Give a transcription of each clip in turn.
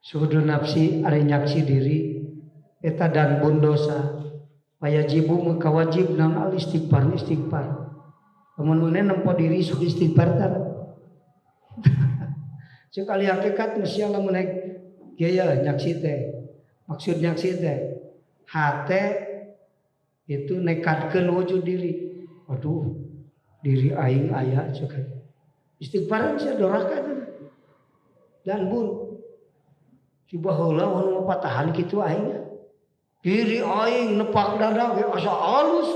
Suhudun nafsi ari nyaksi diri eta dan bun dosa. Wajibu maka wajib naon al istighfar istighfar. Lamun maneh nempo diri sok istighfar tar. Sekali hakikat mesti lamun naik kieu nyaksi teh. Maksud nyaksi teh hate itu nekadkeun wujud diri. Aduh, diri aing aya cek. Istighfaran sia doraka teh. Dan bun si baheula nu patahan kitu aing. Diri aing nepak dada ge asa alus.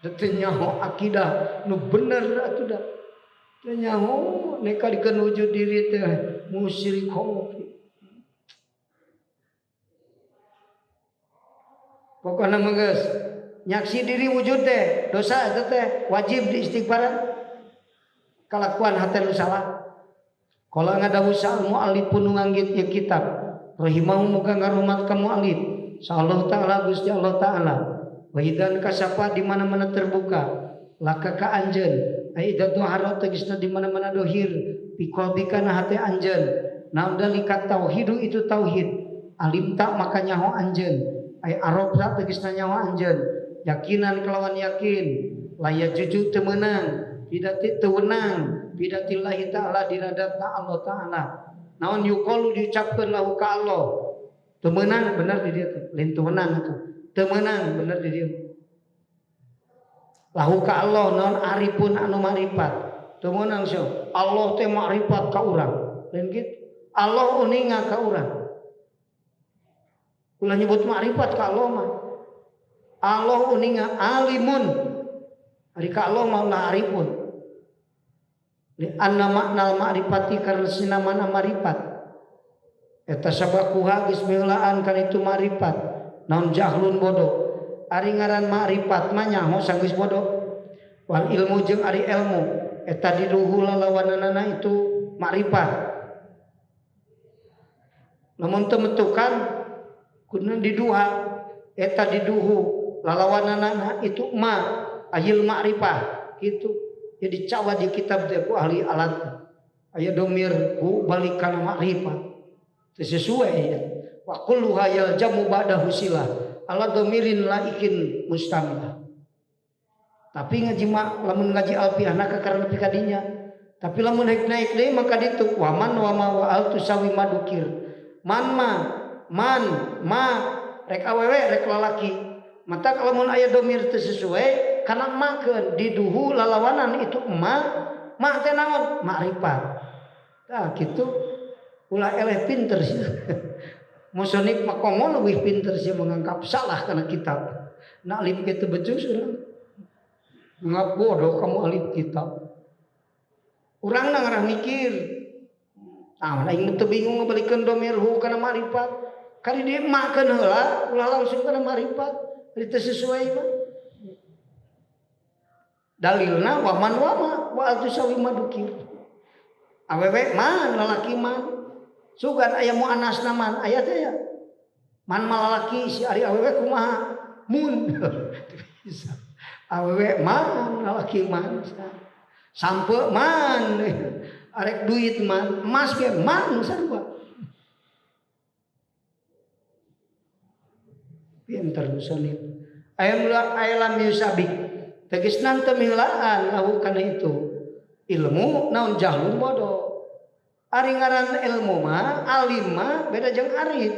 Teu nyaho akidah nu bener atuh da. Teu nyaho nekadkeun wujud diri teh musyrik kopi. Pokokna mah geus nyaksi diri wujud teh dosa eta teh wajib diistighfaran. Kalakuan hate nu salah. Kala ngadawu sal muallif pun nganggit ieu kitab rahimahu muga ngarumat ka muallif Allah Ta'ala Gusti Allah Ta'ala. Wahidan kasapa di mana-mana terbuka laka ka anjeun aida doharo tegasna di mana-mana dohir piqalbika na hate anjeun naon dalika tauhidu itu tauhid alim tak maka nyaho anjeun ay arabta tegasna nyaho anjeun yakinan kelawan yakin laya juju teu meunang tidak teu wenang bidatillahi ta'ala dinadatna Allah Ta'ala naon yuqalu diucapkeun lahu ka Allah teu meunang bener di dieu teh lain teu meunang atuh teu meunang bener di dieu lahu ka Allah naon arifun anu makrifat teu meunang sia Allah teh makrifat ka urang lain kitu Allah uninga ka urang ulah nyebut makrifat ka Allah mah Allah uninga alimun ari ka Allah mah ulah arifun li anna maknal ma'rifati karena sinamana ma'rifat eta sabakuha geus meulaan kana itu ma'rifat naon jahlun bodoh ari ngaran ma'rifat mah nyaho sanggeus bodoh wal ilmu jeung ari ilmu eta diluhu lalawananana itu ma'rifat lamun teu metukan kuduna diduha eta diduhu lalawananana itu ma ayil ma'rifah kitu. Jadi cawa di kitab teh ku ahli alat aya domir ku balik kana makrifat teu sesuai ya. Wa kulluha yaljamu ba'da husilah ala domirin laikin mustamilah. Tapi ngaji mah lamun ngaji alfiah na karena nepi ka dinya. Tapi lamun naik naik deui maka ditu waman wa ma wa al tusawi madukir. Man ma man ma rek awewe rek lalaki. Mata lamun aya domir teu sesuai kana makeun diduhu lalawanan itu ma ma teh naon makrifat. Tah kitu ulah eleh pinter sih. Musonib mah komo leuwih pinter sih menganggap salah kana kitab. Nak alim kitu becus urang. Ngap bodoh kamu alim kitab. Urang na ngarah mikir. Ah, aing teu bingung ngabalikeun domir hu kana makrifat. Kali dia makeun heula ulah langsung kana makrifat. Ari teu sesuai mah. Dalilna waman wama wa altusawi madukir. Awewe man lalaki man. Sugan aya muannasna man aya teh ya. Man malalaki si ari awewe kumaha? Mun. Bisa. Awewe man lalaki man. Sampe man. Arek duit man, emas ge man sarua. Pinter musonib. Aya mula aya lam yusabik. Tegasna teu milaan lahu kana itu ilmu naon jahlun bodoh. Ari ngaran ilmu mah alim mah beda jeung arif.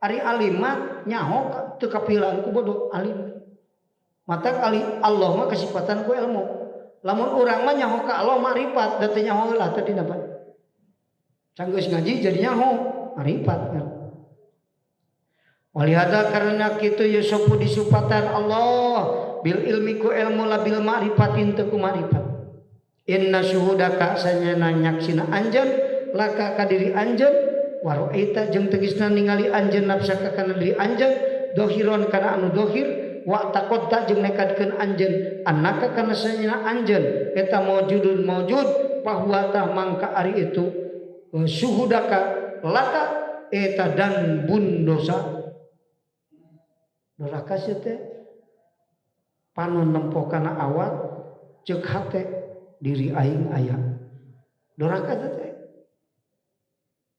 Ari alim mah nyaho teu kapilaan ku bodoh alim. Mata ali Allah mah kasipatan ku ilmu. Lamun urang mah nyaho ka Allah makrifat da teu nyaho heula teh dina Pak. Can geus ngaji jadi nyaho makrifat. Walihada karena kitu yusufu disupatan Allah bil ilmi ku ilmu la bil ma'rifatin teu ku ma'rifat. Inna syuhudaka sanyana nyaksina anjeun laka ka diri anjeun wa ra'aita jeung tegasna ningali anjeun nafsaka kana diri anjeun dohiron kana anu dohir wa taqatta jeung nekadkeun anjeun annaka kana sanyana anjeun eta maujudun maujud bahwa tah mangka ari itu syuhudaka laka eta dan bun dosa. Doraka sia teh panon nempo kana awak ceuk hate diri aing aya. Doraka teh.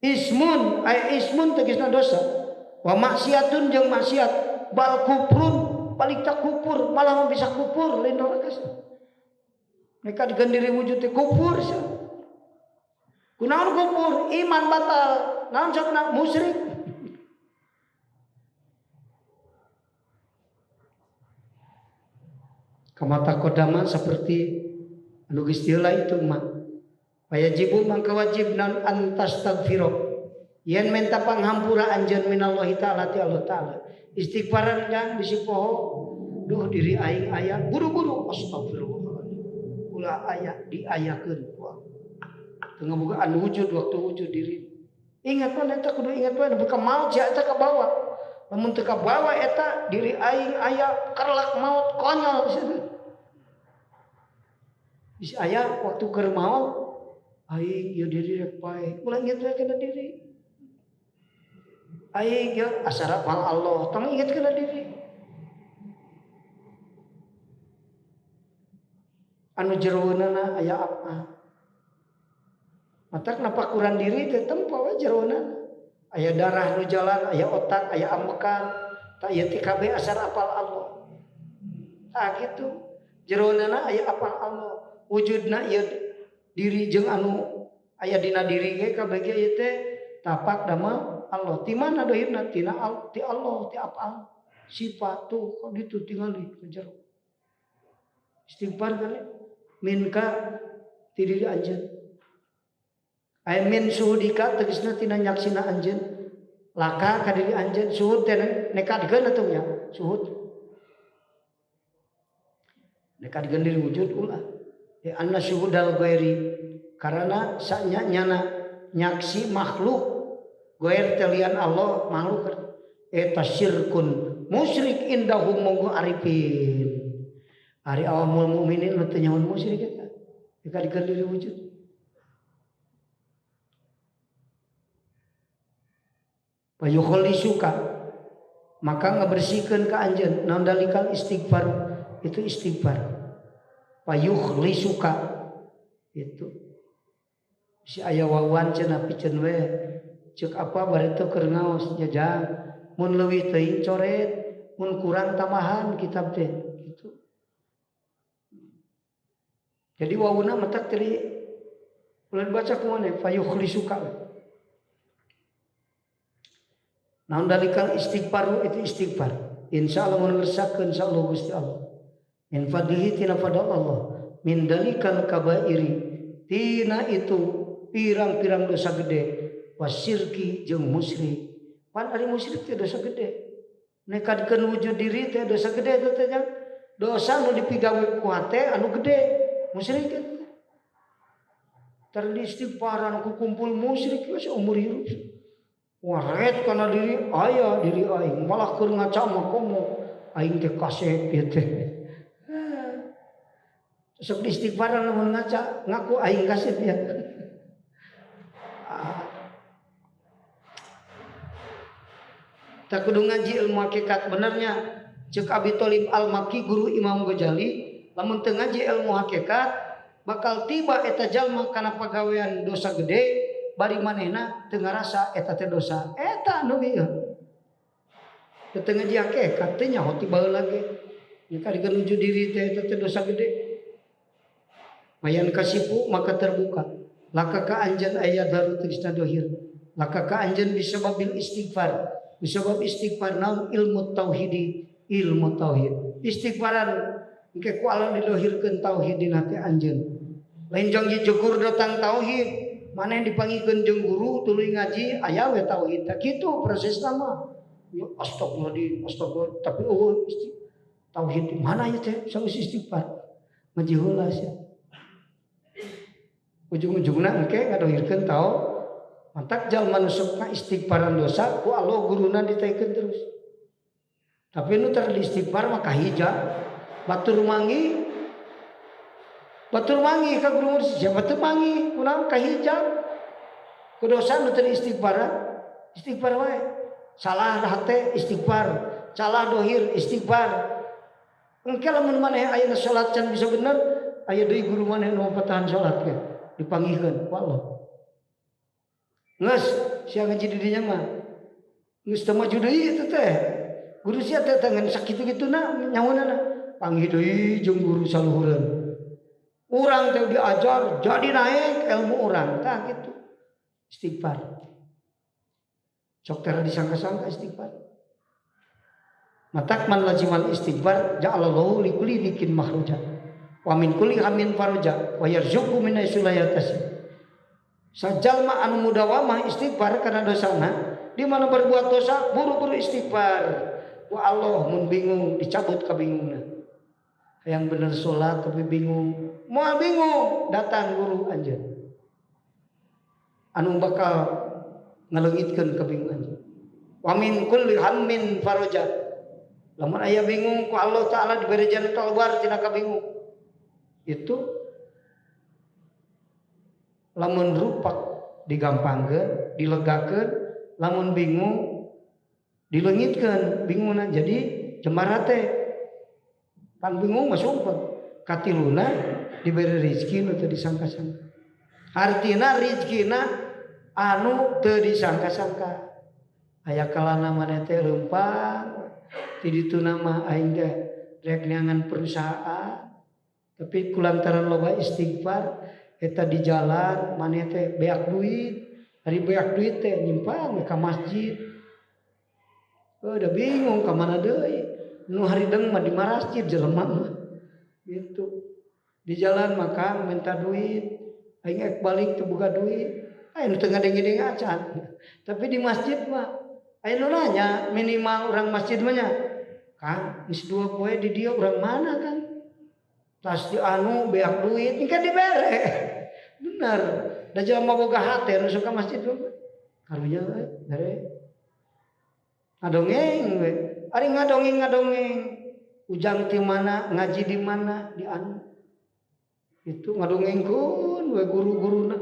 Ismun ay ismun tegasna dosa. Wa maksiatun jeung maksiat bal kufrun balik tak kufur malah bisa kufur lain neraka. Mereka digandiri wujud teh kufur sia. Kunaon kufur? Iman batal. Naon sabna musyrik. Kamata kodama seperti anu geus heula itu mah. Wajibu mangka wajib non antastaghfiro. Yen menta panghampura anjeun minallahi ta'ala ti Allah ta'ala. Istighfaran jang bisi poho. Duh diri aing aya buru-buru astagfirullahaladzim. Ulah aya diayakeun ku Allah. Teu ngabogaan wujud waktu wujud diri. Ingat pan eta kudu ingat pan buka maut sia eta kabawa. Lamun teu kabawa eta diri aing aya kerlak maut konyol. Bisi aya waktu keur maut aing ieu diri rek paeh. Ulah inget we kana diri. Aing ieu asarap mal Allah, tong inget kana diri. Anu jeroeunana aya apa? Matak napakuran diri teh tempo we jeroeunana. Aya darah nu jalan, aya otak, aya amekan, tak ieu teh kabeh asar apal Allah. Tah kitu. Jeroeunana aya apal Allah. Wujudna ieu diri jeung anu aya dina diri ge kabeh ge ieu teh tapak damel Allah. Ti mana dohirna? Tina ti Allah, ti apal. Sifat tuh kok ditu tingali ka jero. Istighfar kali minka ti diri anjeun. Ay min suhudika tegasna tina nyaksina anjeun. Laka ka diri anjeun suhud teh nekadkeun atuh nya suhud. Nekadkeun diri wujud ulah. Ya anna syuhudal ghairi karena sanya nyana nyaksi makhluk ghair telian Allah makhluk eta syirkun musyrik indahum monggo arifin. Ari awamul mukminin nu teu nyaho musyrik eta nekadkeun diri wujud. Payukhlisuka maka ngabersihkeun ka anjeun naon dalikal istighfar itu istighfar. Payukhlisuka itu si aya wawan cenah piceun we ceuk apa bari teu keur ngaos nya jang mun leuwih teuing coret mun kurang tambahan kitab teh gitu. Jadi wawuna matak teh ulah baca kumaha payukhlisuka. Naon dalikal istighfar itu istighfar. Insyaallah mun ngersakeun insyaallah Gusti Allah. Min fadlihi tina fadl Allah. Min dalikal kabairi tina itu pirang-pirang dosa gede wasyirki jeung musyrik. Pan ari musyrik teh dosa gede. Nekadkeun wujud diri teh dosa gede teh teh jang. Dosa nu dipigawe ku hate anu gede musyrik teh. Tar di istighfaran ku kumpul musyrik geus umur hirup. Waret kana diri aya diri aing malah keur ngaca mah komo aing teh kasep ieu teh. Sok istighfaran lamun ngaca ngaku aing kasep ya. Tak kudu ngaji ilmu hakikat benernya ceuk Abi Thalib Al-Makki guru Imam Ghazali lamun teu ngaji ilmu hakikat bakal tiba eta jalma kana pagawean dosa gede bari manehna teu ngarasa eta teh dosa eta anu ieu teu ngaji hakikat teh nyaho ti baheula ge nya ka nuju diri teh eta teh dosa gede. Mayan kasipu maka terbuka laka ka anjeun aya daru tegasna dohir laka ka anjeun bisababil istighfar bisabab istighfar naon ilmu tauhidi ilmu tauhid istighfaran engke ku Allah didohirkeun tauhid dina hati anjeun lain jang jegur datang tauhid mana yang dipangikeun jeung guru tuluy ngaji aya we tauhid tah kitu prosesna mah ya astagfirullahaladzim astagfirullah tapi eueuh tauhid di mana ieu teh saus istighfar ngaji heula sia ujung-ujungna engke ngadohirkeun tau mantak jalma nu sok istighfaran dosa ku Allah guruna ditaikeun terus tapi nu tar istighfar mah kahija batur mangi ka guru mursyid siapa teu mangi kunaon kahijab ku dosa nu teu istighfaran istighfar wae salah hate istighfar salah dohir istighfar engke lamun maneh ayeuna salat can bisa bener aya deui guru maneh nu patahan salat ge dipanggihkeun ku Allah. Geus sia ngaji di dinya mah. Geus teu maju deui eta teh. Guru sia teh ngan sakitu-kituna nyahoanana. Panggih deui jeung guru saluhureun. Urang teh diajar jadi naik ilmu urang tah kitu. Istighfar. Sok teh disangka-sangka istighfar. Matak man lazimal istighfar ja'alallahu likulli dzikin makhraja wa min kulli hammin faraja wa yarzuqhu min haitsu la yahtasib. Sajalma anu mudawamah istighfar karena dosana, di mana berbuat dosa buru-buru istighfar. Wa Allah mun bingung dicabut kabingungna. Yang bener salat tapi bingung, moal bingung datang guru anjeun. Anu bakal ngaleungitkeun kabingungan anjeun. Wa min kulli hammin faraja. Lamun aya bingung ku Allah Ta'ala diberi jalan keluar tina kabingung. Itu lamun rupak digampangkeun, dilegakeun, lamun bingung dileungitkeun bingungna jadi jemara teh. Pan bingung mah sumpah. Katiluna diberi rezeki nu teu disangka-sangka. Artina rezekina anu teu disangka-sangka. Aya kalana maneh teh leumpang. Ti ditu nama aing teh rek neangan perusahaan tapi kulantaran loba istighfar eta di jalan maneh teh beak duit, ari beak duit teh nyimpang ka masjid. Udah bingung ka mana deui, nu harideng mah di masjid jelema mah gitu. Di jalan maka minta duit, aing ek balik teu boga duit, aing teu ngadenge-denge acan. Tapi di masjid mah aing nu nanya minimal orang masjid mah nya, Kang, geus 2 poe di dieu urang mana Kang? Tas di anu beak duit, ini kan dibere. Bener. Da jelema boga hate nu suka masjid mah. Karunya we, bere. Ngadongeng we. Ari ngadongeng-ngadongeng. Ujang ti mana, ngaji di mana, di anu. Itu ngadongengkeun we guru-guruna.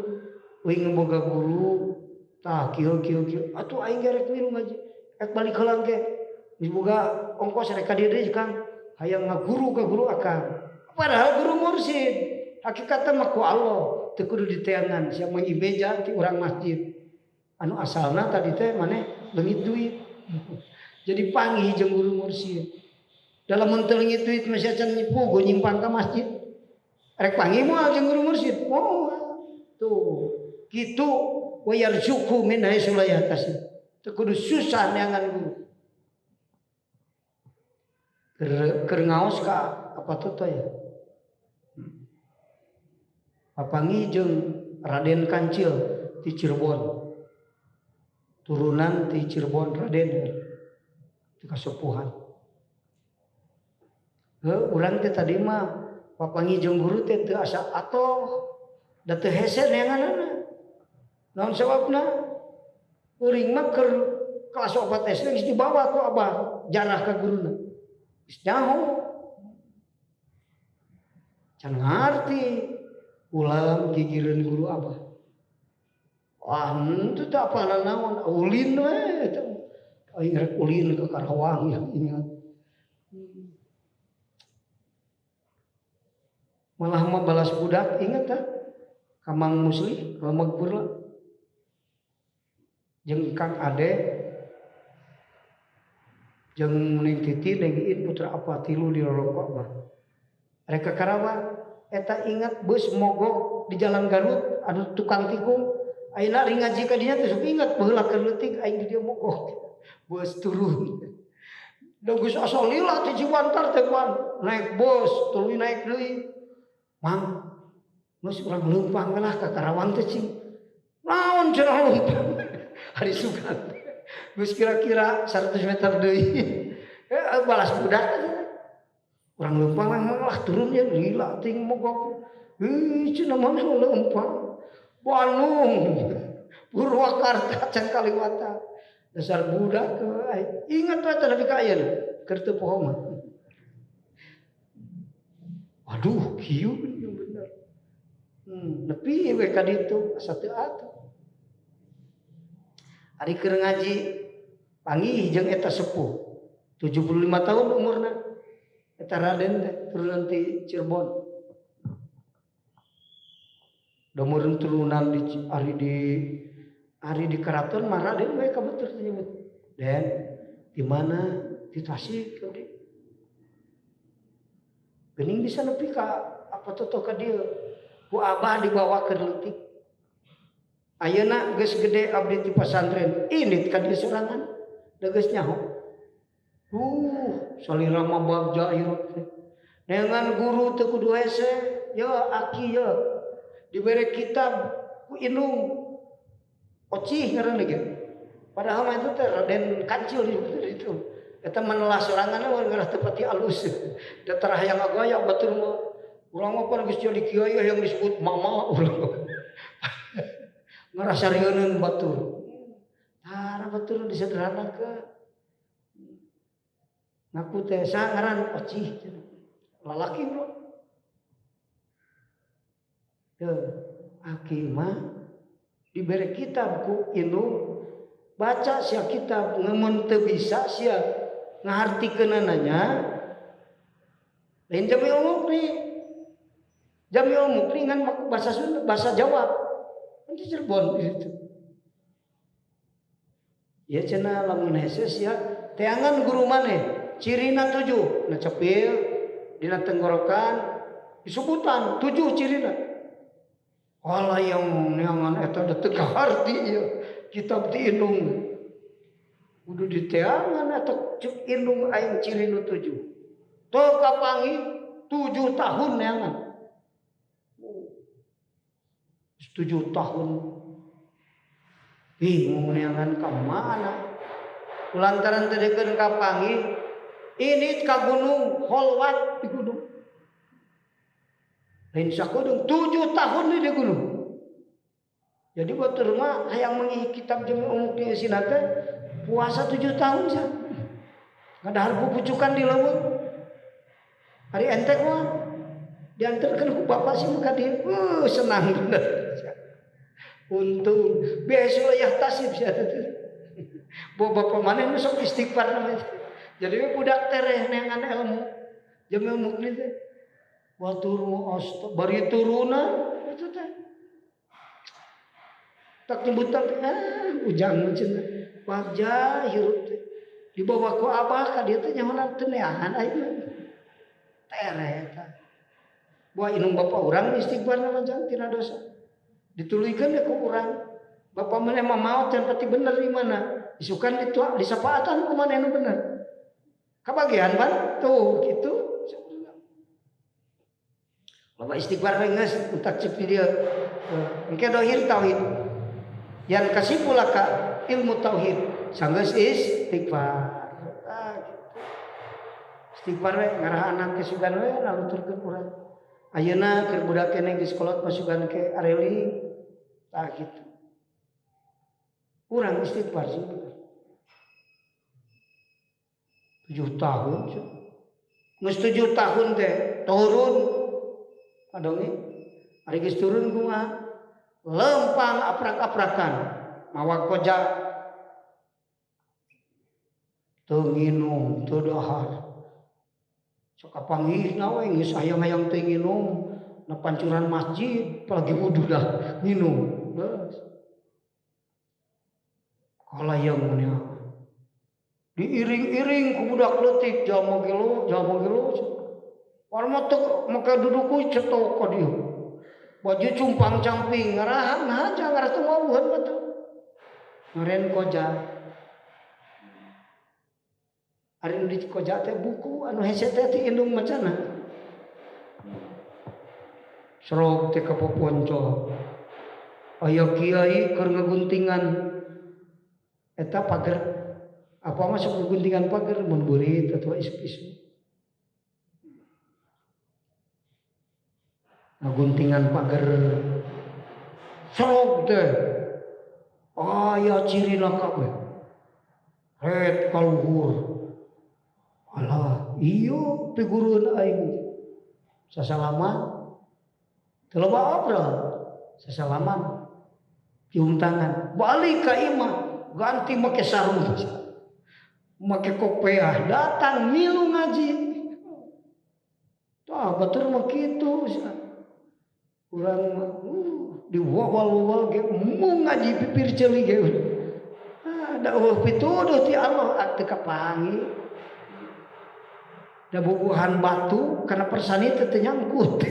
Uing boga guru. Tah kieu kieu kieu. Atuh aing ge rek milu ngaji. Rek balik heula ge. Geus boga ongkos rek ka dieu deui Kang. Hayang ngaguru ka guru akang. Padahal guru mursyid. Hakikatna mah ku Allah teu kudu diteangan sia mah ibeja ti urang masjid. Anu asalna tadi teh maneh leungit duit. Jadi panggih jeung guru mursyid. Dalam mun teu leungit duit mah sia can puguh nyimpang ka masjid. Rek panggih moal jeung guru mursyid. Moal. Tuh, kitu wa yarzuqhu min haitsu la yahtasib. Teu kudu susah neangan guru. Keur ngaos ka apa tuh ya? Papangi jeung Raden Kancil ti Cirebon. Turunan ti Cirebon Raden ti kasepuhan. Heuh urang teh tadi mah papangi jeung guru teh teu asa atoh da teu hese neanganana. Naon sababna? Kuring mah keur kelas 4 SD geus dibawa ku abah jarah ka guruna. Geus nyaho. Can ngarti ulang gigireun guru abah. Wah, henteu teh apa naon ulin we eta. Aing rek ulin ke Karawang ya ingat. Malah mah balas budak ingat tah. Ka Mang Musli, ka Magpurla. Jeung Kang Ade jeung Neng Titi, Neng Iin putra apa tilu di rorokok mah. Rek ka Karawang eta ingat bus mogok di jalan Garut anu tukang tikung ayeuna ring ngaji ka dinya teh sok ingat baheula keur leutik aing di dieu mogok bus turun. Da geus asa lila ti Cibantar teh kuan naik bus tuluy naik deui. Mang geus urang leumpang lah ka Karawang teh cing. Naon cenah leumpang? Hari sugan. Geus kira-kira 100 meter deui. Balas budak urang leumpang lah turun ya lila ting mogok. Ih cenah mah leumpang. Bandung, Purwakarta can kaliwata. Dasar budak ingat we teh nepi ka ayeuna keur teu poho mah. Aduh kieu bener. Nepi we ka ditu asa teu atuh. Ari keur ngaji panggih jeung eta sepuh 75 tahun umurna. Eta Raden teh turunan ti Cirebon. Da meureun turunan di ari di Ari di keraton mah Raden we ka batur teh nyebut. Den, di mana? Di Tasik abdi. Geuning bisa nepi ka apa toto ka dieu. Ku abah dibawa ke leutik. Ayeuna geus gede abdi ti pasantren, indit ka dieu sorangan. Da geus nyaho. Salira mah bagja hirup teh. Neangan guru teu kudu hese, ya aki ya. Dibere kitab ku indung. Ocih ngaranna ge. Padahal mah itu teh Raden Kancil itu. Eta menelah sorangan mah ngarah teu pati alus. Da tarah hayang ngagaya batur mah. Urang mah pan geus jadi kiai yang disebut mama urang. Ngarasa rieun batur. Tara batur disederhanakeun. Ngaku teh saha ngaran Ocih cenah. Lalaki bro. Teu aki mah diberi kitab ku indung, baca sia kitab ngemun teu bisa sia ngahartikeunana lain Jamiul Mukri. Jamiul Mukri ngan bahasa Sunda, bahasa Jawa. Kan di Cirebon itu. Ya cenah lamun hese sia teangan guru maneh cirina 7 na cepil dina tenggorokan disebutan 7 cirina. Alah yang neangan eta da teu kaharti ieu kitab ti indung. Kudu diteangan eta cek indung aing ciri nu 7. Teu kapanggih 7 tahun neangan. 7 tahun. Bingung neangan ka mana? Lantaran teu deukeun kapanggih ini ka gunung holwat di gunung. Lain sakodong 7 tahun di gunung. Jadi batur mah hayang mengisi kitab Jamiul Mukri isina teh puasa 7 tahun sia. Ngadahar pupucukan di leuweung. Hari entek mah diantarkeun ku bapak sih ka dieu. Senang bener. Untung biasa yah tasib sia teh. Bo bapak maneh nu sok istighfar namanya. Jadi budak tereh neangan ilmu Jamiul Mukri teh. Batur mah asta bari turunan itu teh. Tak nyebutan ujang cenah. Wajah hirup teh. Dibawa ku abah ka dieu teh nyahonan teu neangan aing. Tereh eta. Boa indung bapa urang istighfar mah jang tina dosa. Dituluykeun we ku urang. Bapa maneh mah maot can pati bener di mana. Isukan ditua disapaatan ku maneh nu bener. Kabagian pan tuh kitu. Loba istighfar we geus entak cek di dieu. Engke dohir tauhid. Yang kasih pula ka ilmu tauhid sanggeus istighfar. Gitu. Istighfar we ngarah anak ke sugan we laluturkeun urang. Ayeuna keur budak keneh geus kolot mah sugan ke areli. Tah kitu. Urang istighfar sih. 7 tahun. Geus 7 tahun teh turun. Kadonge ari geus turun kumaha? Lempang aprak-aprakan mawa koja teu nginum teu dahar. Sok kapanggihna we geus hayang-hayang teu nginum na pancuran masjid apalagi wudu dah nginum. Geus. Kalayang meunya. Diiring-iring ku budak leutik jalma gelo, jalma gelo. Parma teu make duduk ku cetok ka dieu. Baju cumpang-camping ngarahan aja ngarah teu ngawuheun mah teu. Ngaren koja. Ari nu di koja teh buku anu hese teh ti indung macana. Serok teh ka poponco. Aya kiai keur ngaguntingan eta pager. Apa masuk ngaguntingan pager mun beurit atawa isuk-isuk. Ngaguntingan pager serok teh aya cirina kabeh ret kaluhur alah iyo pigurueun aing sasalaman teu loba obrol sasalaman cium tangan balik ka imah ganti make sarung make kopeah datang milu ngaji tah batur mah kitu. Urang mah diwawal-wawal ge mung ngaji pipir ceuli ge. Ah, da eueuh pituduh ti Allah teu kapanggih. Da bubuhan batu kana persani teh teu nyangkut.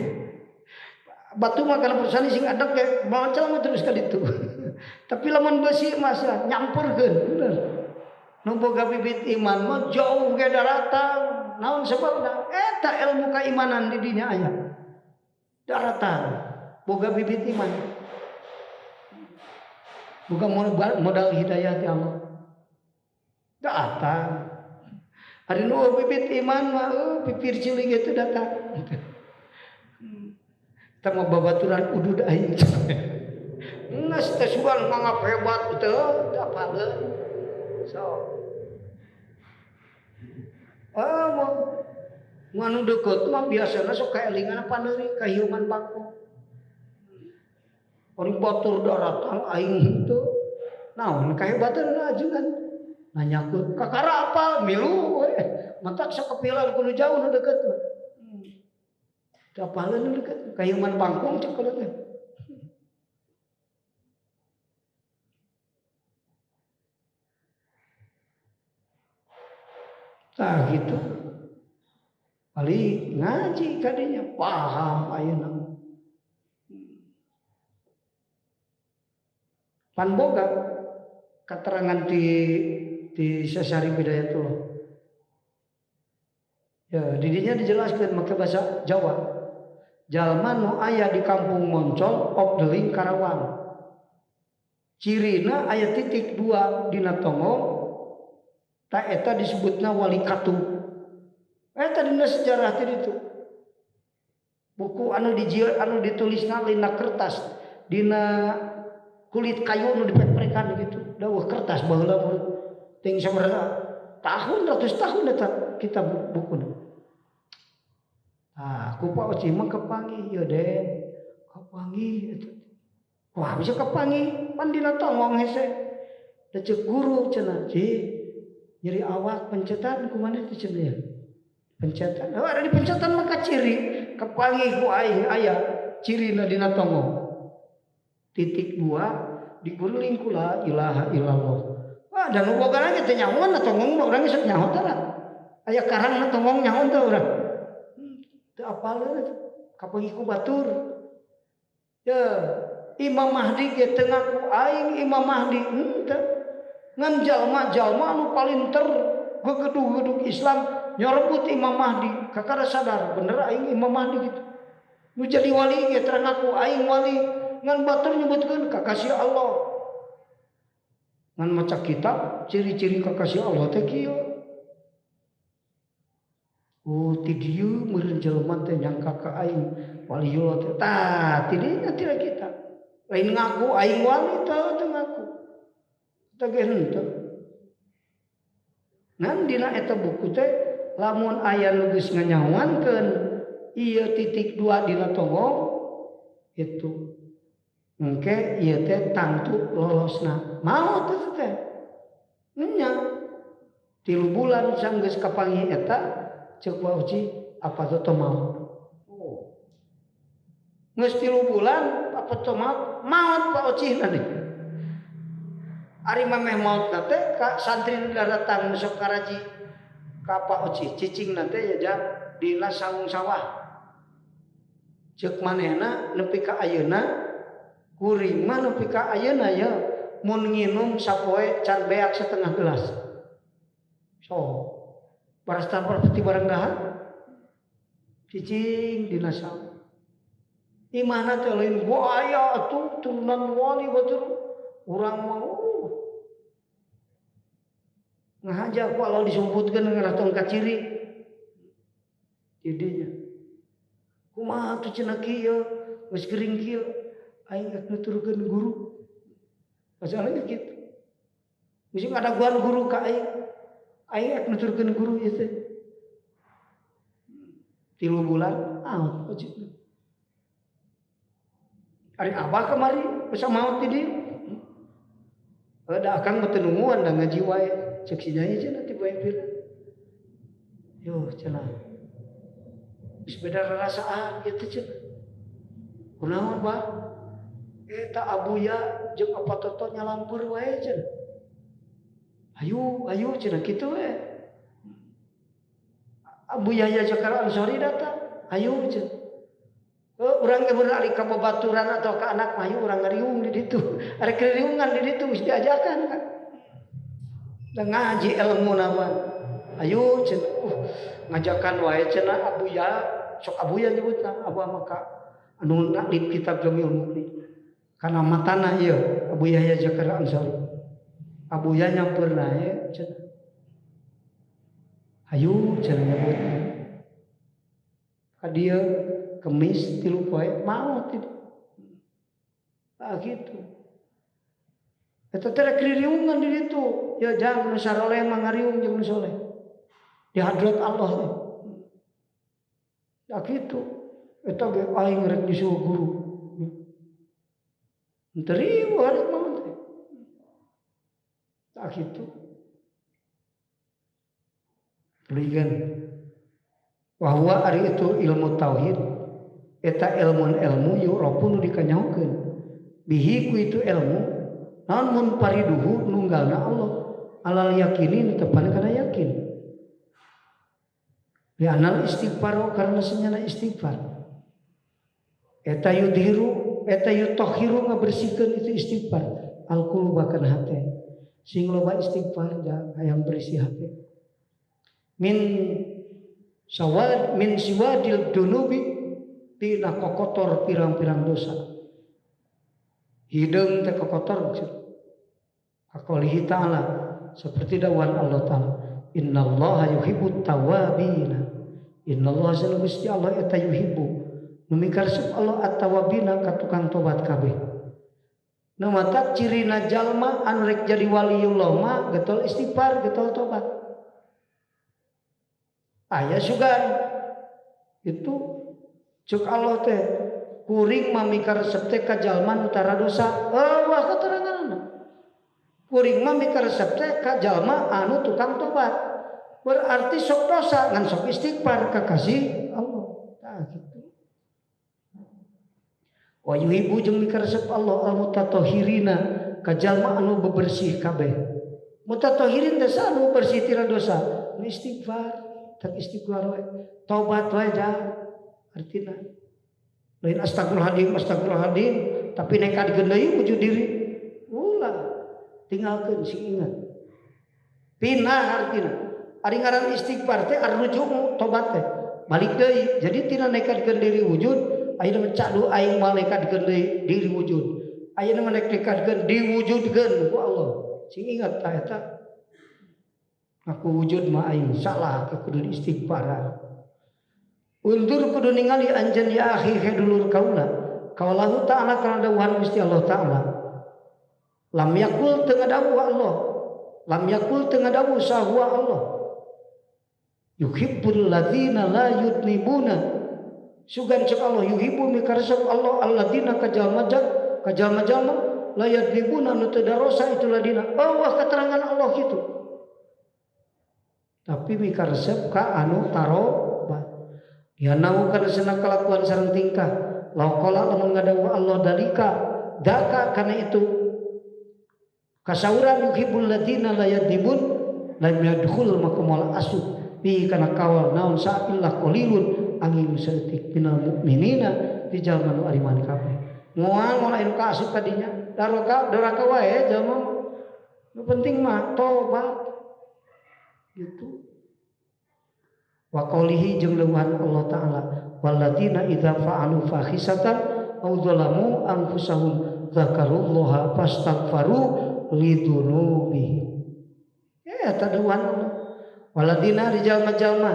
Batu mah kana persani sing adeg ge mocal terus ka ditu. Tapi lamun besi mah nyamperkeun bener. Nu boga bibit iman mah jauh ge daratang. Naon sebabna? Eta ilmu keimanan di dinya aya. Daratang boga bibit iman. Boga modal hidayah ti Allah. Datang. Ari nu bibit iman mah pipir cilik ge teu datang. Tah mah babaturan udud aing. Geus teh sugan nganggap hebat teu apaleun. So. Ah, nganu deukeut mah biasana sok kaelingan paneuri kahiuman bangkong. Ari batur daratang aing henteu. Naon kahebatan ajengan? Nanyakeun kakara apal milu we. Matak sok kepilan kudu jauh nu deukeut mah. Teu apaleun nu deukeut kahiuman bangkong cek teh. Tah gitu. Balik ngaji kadinya paham ayeuna. Pan boga keterangan di Syarif Hidayatullah. Ya, didinya dijelaskan make bahasa Jawa. Jalma nu aya di kampung Moncol, Obdeling Karawang. Cirina aya titik 2 dina tonggong. Ta eta disebutna wali katu. Eta dina sejarah tadi itu. Buku anu dijieun anu ditulisna dina kertas, dina kulit kayu anu dipek-pekan gitu. Dawuh kertas baheula mah ting sabaraha tahun ratus tahun eta kita bukuna. Ah, ku Pak Oci mah kapanggih ieu Den. Kapanggih eta. Wah, bisa kapanggih pan dina tonggong hese. Da ceuk guru cenah, "Ci, nyeri awak pencetan kumaha teh cenah ya?" Pencetan. Oh, ada di pencetan maka ciri kapanggih ku aing aya cirina dina tonggong. Titik 2 diguling ku la ilaha illallah. Wah, dan nu boga lagi teh nyahoan tonggong mah urang geus nyaho teh. Aya karang tonggong nyaho teh urang. Teu apaleun kapanggih ku batur. Ya, Imam Mahdi ge teu ngaku aing Imam Mahdi henteu. Ngan jalma-jalma anu paling ter gegedug-gedug Islam nyorebut Imam Mahdi kakara sadar bener aing Imam Mahdi gitu. Nu jadi wali ge terang ngaku aing wali ngan batur nyebutkeun kakasih Allah. Ngan maca kitab ciri-ciri kakasih Allah teh kieu. Oh ti dieu meureun jelema teh nyangka ka aing waliullah teh. Tah ti dieu nya kita. Lain ngaku aing wali teh ngaku. Teh ge henteu. Ngan dina eta buku teh lamun aya nu geus nganyawankeun ieu titik 2 dina tonggong itu. Engke ieu teh tangtu lolosna. Maot teh teh. Nya 3 bulan sanggeus kapanggih eta ceuk Wa Uci apa teh maot. Oh. Geus 3 bulan apa teh maot? Maot Pak Uci na nih. Ari mameh maot na teh ka santri nu datang masuk karaji ka Pak Uci cicing na teh ya dina saung sawah. Ceuk manehna nepi ka ayeuna kuring mah nepi ka ayeuna ya mun nginum sapoe can beak setengah gelas. So, baras tanpa peti barang dahar cicing dina saung. Imahna teh lain buaya atuh turunan wali batur urang mah ngahaja ku Allah disumputkeun ngarah ka ciri. Jadinya kumaha atuh cenah kieu geus gering kieu aing rek nuturkeun guru. Masalahnya kitu. Geus ngadaguan guru ka aing. Aing rek nuturkeun guru ieu teh. 3 bulan out wajibna. Ari abah kamari bisa maot di dieu. Da akang mah teu nungguan da ngaji wae. Cek si nyai cenah ti bae pira. Yo cenah. Geus beda rarasaan ieu teh cenah. Kunaon bah? Eta Abuya jeung apa toto nyalampur wae cenah. Ayo ayo cenah kitu we. Abu Yahya Zakaria Ansori datang, ayo cenah. Urang ge bener ari ka babaturan atau ka anak mah ayo urang ngariung di ditu. Arek riungan di ditu geus diajakan kan. Da ngaji ilmu nama. Ayo cenah, ngajakan wae cenah Abuya, sok Abuya nyebutna, Abu maka anu naklib kitab Jamiul Mughni. Kana matana ieu Abu Yahya Zakaria Ansori. Abu Yahya nyampeurna ye cenah. Ayo cenah nyebutna. Ka dieu Kemis 3 poe maot itu. Ah gitu. Eta teh rek ririungan di ditu. Ya jangan nu saroleh mah ngariung jeung nu soleh. Di hadrat Allah teh. Ya gitu. Eta ge aing rek disuruh guru. Teu riweuh rek maot teh. Tak gitu. Belikan. Bahwa ari itu ilmu tauhid eta ilmu yu'rafu nu dikanyahokeun bihi ku itu ilmu naon mun pariduhu nunggalna Allah alal yakini tepan kana yakin li'anal istighfar karena senyana istighfar eta yudhiru eta yutahhiru ngabersihkeun itu istighfar al quluba kana hate sing loba istighfar hayang bersih hate min sawad min siwadil dunubi tina kokotor pirang-pirang dosa hideung teh kokotor maksud aqalihi ta'ala seperti dawuhan Allah ta'ala innallaha yuhibbut tawabina innallaha sanu Gusti Allah eta yuhibbu nu mikaresep Allah at-tawabina ka tukang tobat kabeh. Nu matak cirina jalma anu rek jadi waliyullah mah getol istighfar getol tobat aya sugan itu cuk Allah teh kuring mah mikaresep teh ka jalma nu tara dosa. Wah keteranganna. Kuring mah mikaresep teh ka jalma anu tukang tobat. Berarti sok dosa ngan sok istighfar ka kasih Allah. Tah kitu. Wa yuhibbu jeung mikaresep Allah al mutatahhirina ka jalma anu bebersih kabeh. Mutatahhirin teh anu bersih tina dosa. Nu istighfar, tak istighfar we. Tobat we jah. Artinya lain astagfirullahaladzim astagfirullahaladzim tapi nekat deui wujud diri ulah tinggalkeun sing ingat pinah artina ari ngaran istighfar teh arrujuk tobat teh balik deui jadi tina nekatkeun diri wujud ayeuna mah cadu aing moal nekatkeun deui diri wujud ayeuna mah nekatkeun diwujudkeun ku Allah sing ingat tah eta aku wujud mah aing salah kudu istighfaran. Undur kudu ningali anjeun ya akhi he dulur kaula. Kaulahu ta'ala kana dawuhan Gusti Allah ta'ala. Lam yakul teu ngadawuh Allah. Lam yakul teu ngadawuh sahwa Allah. Yuhibbul ladzina la yudnibuna. Sugan cek Allah yuhibbu mikaresep Allah alladzina ka jalma-jalma la yudnibuna nu teu darosa itu ladina. Allah keterangan Allah kitu. Tapi mikaresep ka anu taro ya nau kana sena kelakuan sareng tingkah lauqala lamun ngadawuh Allah dalika daka kana itu kasauran yuhibbul ladina la yadibun lam yadkhul maka moal asup bi kana kawal naon sa'illah qalilun angin saeutik minal mukminina di jalma nu ariman kabeh moal moal anu ka asup kadinya daraka doraka wae jalma nu penting mah tobat gitu. Wa qaulihi jeung leuwehan Allah ta'ala walladzina idza fa'alu fahisatan aw dzalamu anfusahum dzakarullaha fastaghfaru lidunubihim. Ya eta dawuhan Allah. Walladzina rijal-jalma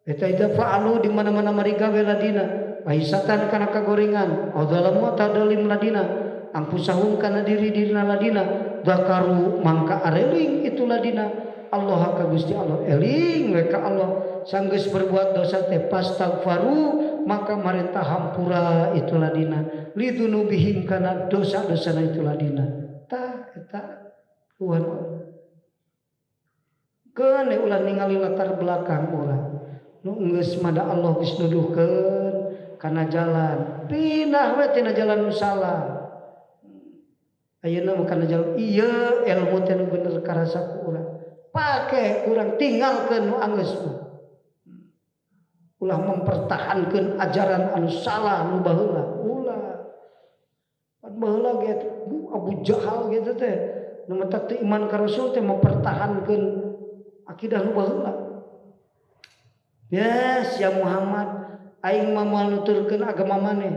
eta idza fa'alu di mana-mana marigawe ladina fahisatan kana kagorengan aw dzalamu tadalim ladina anfusahum kana diri-dirina ladina dzakaru mangka areling itu ladina Allah ka Gusti Allah eling we ka Allah sanggeus berbuat dosa teh pastaghfaru maka marentah hampura itu ladina lidunubihim kana dosa-dosana itu ladina tah eta Tuhan keun ulah ningali latar belakang urang nu geus mada Allah geus nuduhkeun Kana jalan pindah we tina jalan nu salah. Ayeuna mah kana jalan ieu ilmu teh nu bener karasa ku urang. Pake urang tinggalkeun nu anggeus mah. Ulah mempertahankeun ajaran anu salah nu baheula. Ulah. Pan baheula ge Abu Jahal gitu teh nu matak teu iman ka Rasul teh mempertahankeun akidah nu baheula. Ya sia Muhammad aing mah moal nuturkeun agama maneh.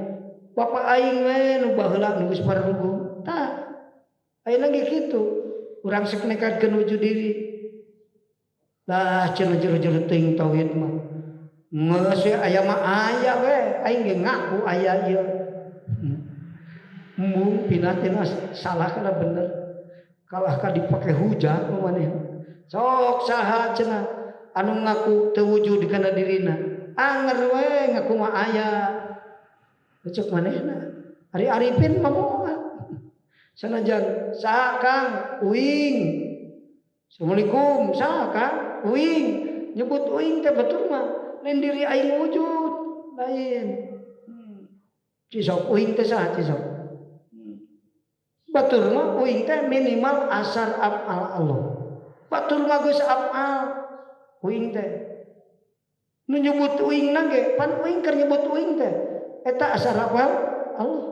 Bapak aing we nu baheula nu geus pararuguh. Tah ayeuna ge kitu. Urang sok nekadkeun wujud diri. Lah cenah jero-jero teuing tauhid mah. Geus we aya mah aya we, aing ge ngaku aya ieu. Embung pindah tina salah kana bener. Kalah ka dipake hujah ku maneh. Sok saha cenah anu ngaku teu wujud kana dirina. Anger we ngaku mah aya. Cek manehna. Ari arifin mah moal. Sanajan saha Kang uing. Assalamualaikum saha Kang uing. Nyebut uing teh batur mah lain diri aing wujud lain. Cisok uing teh saha cisok. Batur mah uing teh minimal asar afal Allah. Batur mah geus afal uing teh. Nu nyebut uing na ge pan uing keur nyebut uing teh eta asar afal Allah.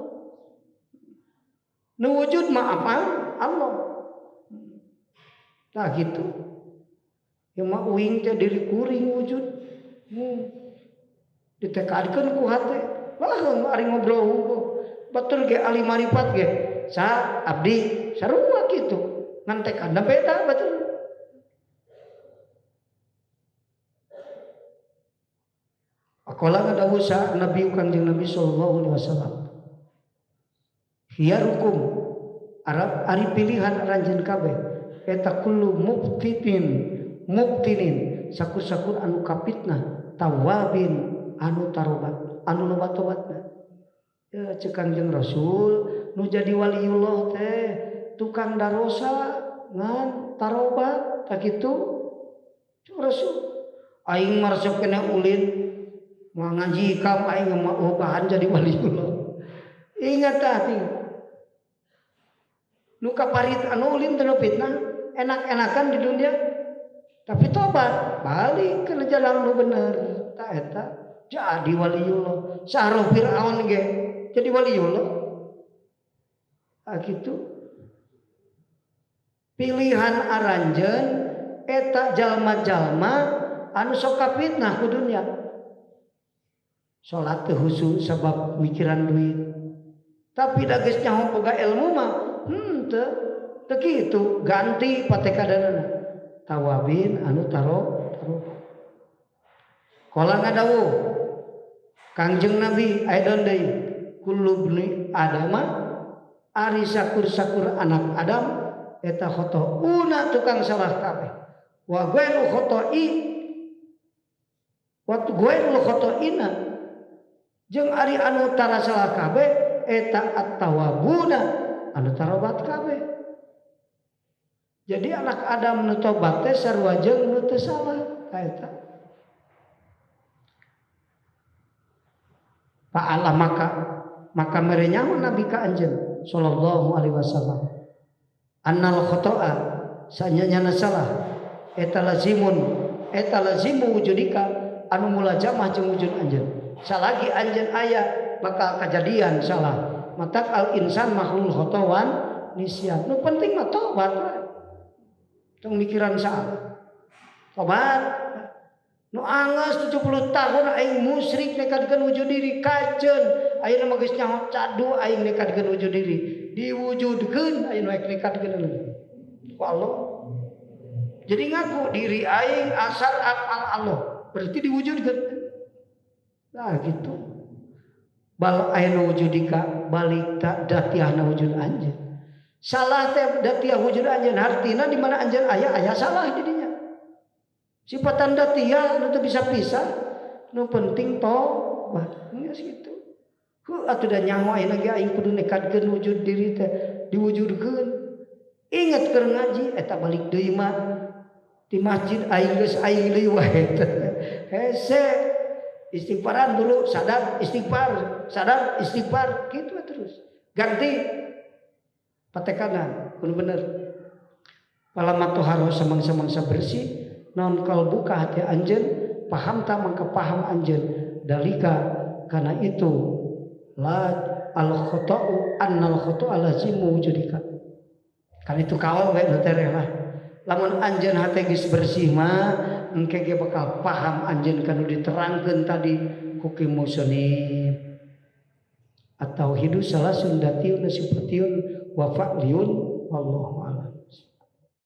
Nu wujud mah afal Allah. Tah gitu. Ya mah uing teh diri kuring wujud. Ditekadkeun ku hate. Lah ari ngobrol hungkul. Batur ge ahli marifat ge sa abdi sarua kitu. Ngan tekadna beda batur. Akola ngadawuh sa Nabi Kangjeng Nabi sallallahu alaihi wasallam. Khiyarukum Arab ari pilihan aranjeun kabeh eta kullu mubtinin mubtinin sakur-sakur anu kapitnah tawabin anu tarobat anu loba tobatna. Ya ceuk Kangjeng Rasul nu jadi waliullah teh tukang darosa ngan tarobat tak kitu. Ceuk Rasul aing mah resep kena ulin moal ngaji kam aing mah ubahan jadi waliullah. Ingat tah ting nu kaparit anu ulin teh fitnah enak-enakan di dunia tapi tobat balik ke jalan nu bener tah eta jadi waliullah. Sahroh Fir'aun ge jadi waliullah. Ah kitu pilihan aranjeun eta jalma-jalma anu sok kafitnah ku dunia. Salat teu husu sabab mikiran duit. Tapi da geus nyaho boga ilmu mah teu teu kitu ganti patekadanana. Tawabin anu taro taro. Qala ngadawuh Kangjeng Nabi aidon deui kullu bni adama ari sakur-sakur anak Adam eta khotouna tukang salah kabeh. Wa ghairu khoto'i wa ghairu khoto'ina jeung ari anu tara salah kabeh eta at-tawabuna anu tarobat kabeh. Jadi anak Adam nu tobat teh sarua jeung nu teu salah eta. Fa'ala maka mere nyaho Nabi ka anjeun sallallahu alaihi wasallam annal khoto'a sanyana salah eta lazimun eta lazimu wujudika anu mulazamah jeung wujud anjeun. Salagi anjeun aya bakal kajadian salah. Matak al insan makhlul khotowan nisyan. Nu penting mah tobat. Tong mikiran salah. Tobat. Nu anggeus 70 tahun aing musyrik nekadkeun wujud diri kaceun. Ayeuna mah geus nyaho cadu aing nekadkeun wujud diri. Diwujudkeun ayeuna rek nekadkeun ku Allah. Jadi ngaku diri aing asar afal Allah. Berarti diwujudkeun. Nah gitu. Bal ayeuna wujudika balik ta datiahna wujud anjeun. Salah teh datiah wujud anjeun hartina di mana anjeun aya aya salah di dinya. Sifatan datiah nu teu bisa pisah, nu penting tobat. Geus kitu. Heuh atuh da nyaho ayeuna ge aing kudu nekadkeun wujud diri teh diwujudkeun. Ingat keur ngaji eta balik deui mah di masjid aing geus aing deui wae teh. Hese Istighfaran dulu, sadar istighfar, sadar istighfar, gitu terus. Ganti patekanan, kudu bener. Palama toharo samangsa-mangsa bersih, naon kalbuka hati anjeun, paham tak mangka paham anjeun dalika karena itu la al khata'u annal khata'a lazimu wujudika. Kan itu kawal we nu tereh lah. Lamun anjeun hate geus bersih mah engke ge bakal paham anjeun kanu diterangkeun tadi ku Ki Musonib. At-tauhidu salasun datiun sifatiun wa fa'liun wallahu a'lam.